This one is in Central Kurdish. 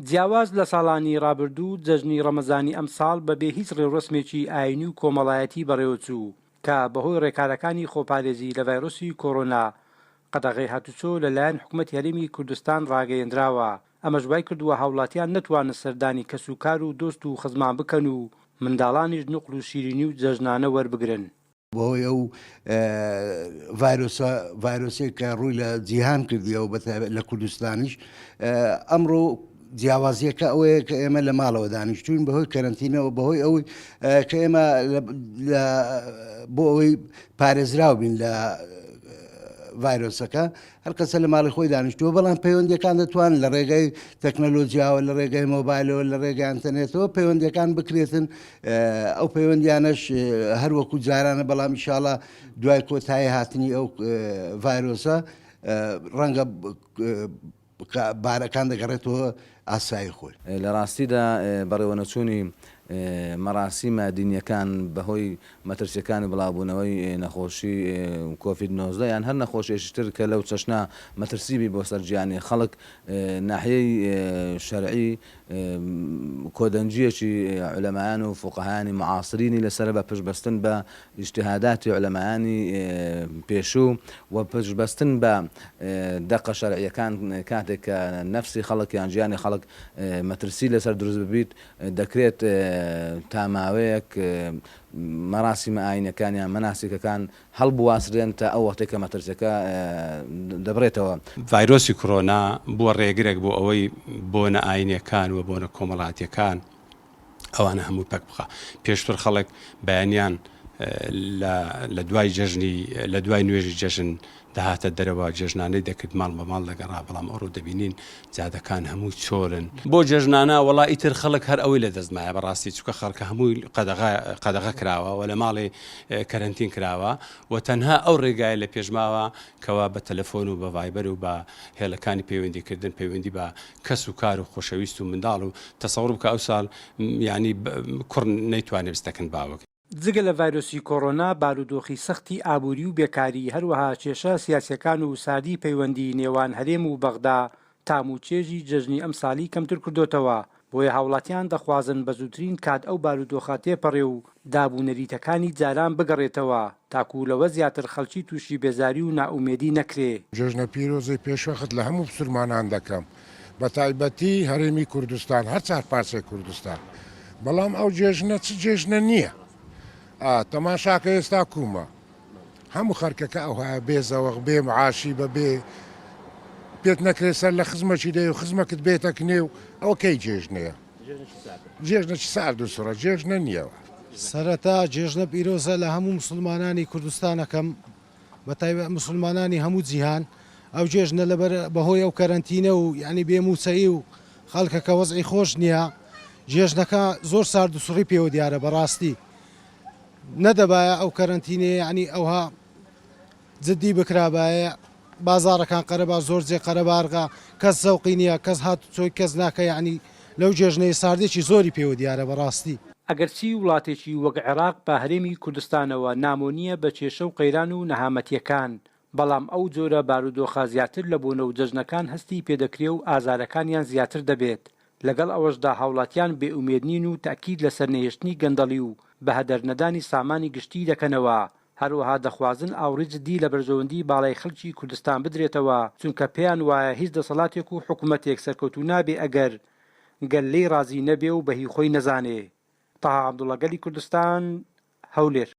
جیاواز لە ساڵانی ڕابردوو، جەژنی ڕەمەزانی ئەمساڵ بەبێ هیچ ڕێوڕەسمێکی ئایینی و کۆمەڵایەتی بەڕێوەچوو، کە بەهۆی ڕێکارەکانی خۆپارێزی لە ڤایرۆسی کۆرۆنا، قەدەغەی هاتوچۆ لەلایەن حکومەتی هەرێمی کوردستان ڕاگەیەندراوە، ئەمەش وایکردووە هاوڵاتیان نەتوانن سەردانی کەسوکار و دۆست و خزمان بکەن و منداڵانیش نوقڵ و شیرینی و جەژنانە وەربگرن. بەهۆی ئەو ڤایرۆسە ڤایرۆسێک کە ڕووی لە جیهان کردیەوە بە تایبەت لە کوردستانیش ئەمڕۆ جیاوازیەکە ئەوەیە کە ئێمە لە ماڵەوە دانیشتوین بەهۆی کەرەنتینەوە بەهۆی ئەوەی کە ئێمە بۆ ئەوەی پارێزراو بین لە ڤایرۆسەکە هەر کەسە لە ماڵی خۆی دانیشتووە، بەڵام پەیوەندییەکان دەتوانن لە ڕێگەی تەکنەلۆجیاوە، لە ڕێگەی مۆبایلەوە، لە ڕێگەی ئەنتەرنێتەوە پەیوەندییەکان بکرێتن، ئەو پەیوەندیانەش هەر وەکو جارانە، بەڵام ئیشاڵا دوای کۆتایی هاتنی ئەو ڤایرۆسە ڕەنگە بارەکان دەگەڕێتەوە ئاسایی خۆی. لە ڕاستیدا بەڕێوەنەچوونی مەراسیمە دینییەکان بەهۆی مەترسییەکانی بڵاوبوونەوەی نەخۆشی کۆفید 19 یان هەر نەخۆشیەکی تر کە لەو چەشنە مەترسی بی بۆ سەر گیانی خەڵک، ناحیەی شەرعی کۆدەنگییەکی عولەمایان و فوقەهایانی موعاسرینی لەسەرە بە پشتبەستن بە ئیجتیهاداتی عولەمایانی پێشوو و پشتبەستن بە دەقە شەرعییەکان کاتێک کە نەفسی خەڵک یان گیانی خەڵک مەترسی لەسەر دروست ببیت دەکرێت تا ماوەیەک مەراسیمە ئایینەکان یان مەناسیکەکان هەڵبواسرێن تا ئەو وەختەی کە مەترسیەکە دەبرێتەوە. ڤایرۆسی کرۆنا بووە ڕێگرێک بۆ ئەوەی بۆنە ئاینیەکان و بۆنە کۆمەڵاتیەکان ئەوانە هەمووی پەک بخا. پێشتر خەڵک بەیانیان لە لە دوای جەژنی لە دوای نوێژی جەژن دەهاتە دەرەوە جەژنانەی دەکرد ماڵ بە ماڵ دەگەڕا بەڵام ئەوڕۆ دەبینین جادەکان هەمووی چۆلن. بۆ جەژنانە وەڵا ئیتر خەڵک هەر ئەوەی لە دەست مایە بەڕاستی چونکە خەڵکە هەمووی قەدەغە قەدەغە کراوە و لە ماڵێ کەرەنتین کراوە و تەنها ئەو ڕێگایە لە پێش ماوە کەوا بە تەلەفۆن و بە ڤایبەر و بە هێڵەکانی پەیوەندی کردن پەیوەندی بە کەس و کار و خۆشەویست و منداڵ و تەسەوڕ بکە ئەو ساڵ یانی کوڕ نەیتوانێ بستەکن باوک. جگە لە ڤایرۆسی کۆڕۆنا، بارودۆخی سەختی ئابووری و بێکاری، هەروەها کێشە سیاسییەکان و ساردی پەیوەندی نێوان هەرێم و بەغدا تام و چێژی جەژنی ئەمساڵی کەمتر کردۆتەوە، بۆیە هاوڵاتیان دەخوازن بە زووترین کات ئەو بارودۆخە تێپەڕێ و داب و نەریتەکانی جاران بگەڕێتەوە، تاکو لەوە زیاتر خەڵکی تووشی بێزاری و نائومێدی نەکرێ. جەژنە پیرۆزەی پێشوەخت لە هەموو بسورمانان دەکەم بەتایبەتی هەرێمی کوردستان هەر چار پارچەی کوردستان بەڵام ئەو جێژنە چ جێژنە نییە ئا تەماشاکە ئێستا کومە هەموو خەرکەکە ئەوهایە بێ زەوەق بێ معاشی بە بێ پێت نەکرێت سەر لە خزمەکی دەی و خزمەکت بێتە کنێ و ئەوە کەی جێژنەیە جێژنەکی سارد و سڕە جێژنە نییەوە. سەرەتا جێژنە پیرۆزە لە هەموو موسڵمانانی کوردستان ئەکەم بەتایبەت موسڵمانانی هەموو جیهان ئەو جێژنە لەبەر بەهۆی ئەو کەرەنتینە و یعنی بێ موچەیی و خەڵکەکە وەزعی خۆش نییە جێژنەکە زۆر سارد و سڕی پێوە دیارە بەڕاستی نەدەبایە ئەو کەرەنتینەیە یعنی ئەوها جدی بکرابایە بازاڕەکان قەرەبا زۆر جێ قەرەبارغە کەس زەوقی نییە کەس هاتوچۆی کەس ناکە یعنی لەو جێژنەی ساردێکی زۆری پێوە دیارە بەڕاستی. ئەگەرچی وڵاتێکی وەک عێراق بە هەرێمی کوردستانەوە نامۆ نییە بە کێشە و قەیران و نەهامەتییەکان، بەڵام ئەو جۆرە بارودۆخە زیاتر لە بۆنە و جەژنەکان هەستی پێدەکرێ و ئازارەکانیان زیاتر دەبێت، لەگەڵ ئەوەشدا هاوڵاتیان بێئومێد نین و تەئکید لەسەر نەهێشتنی گەندەڵی و بەهەدەرنەدانی سامانی گشتی دەکەنەوە، هەروەها دەخوازن ئاوڕی جدی لە بەرژەوەندی باڵای خەڵکی کوردستان بدرێتەوە، چونکە پێیان وایە هیچ دەسەڵاتێک و حکومەتێک سەرکەوتوو نابێ ئەگەر گەل لێی ڕازی نەبێ و بە هی خۆی نەزانێ. تەها عەبدوڵا گەلی کوردستان، هەولێر.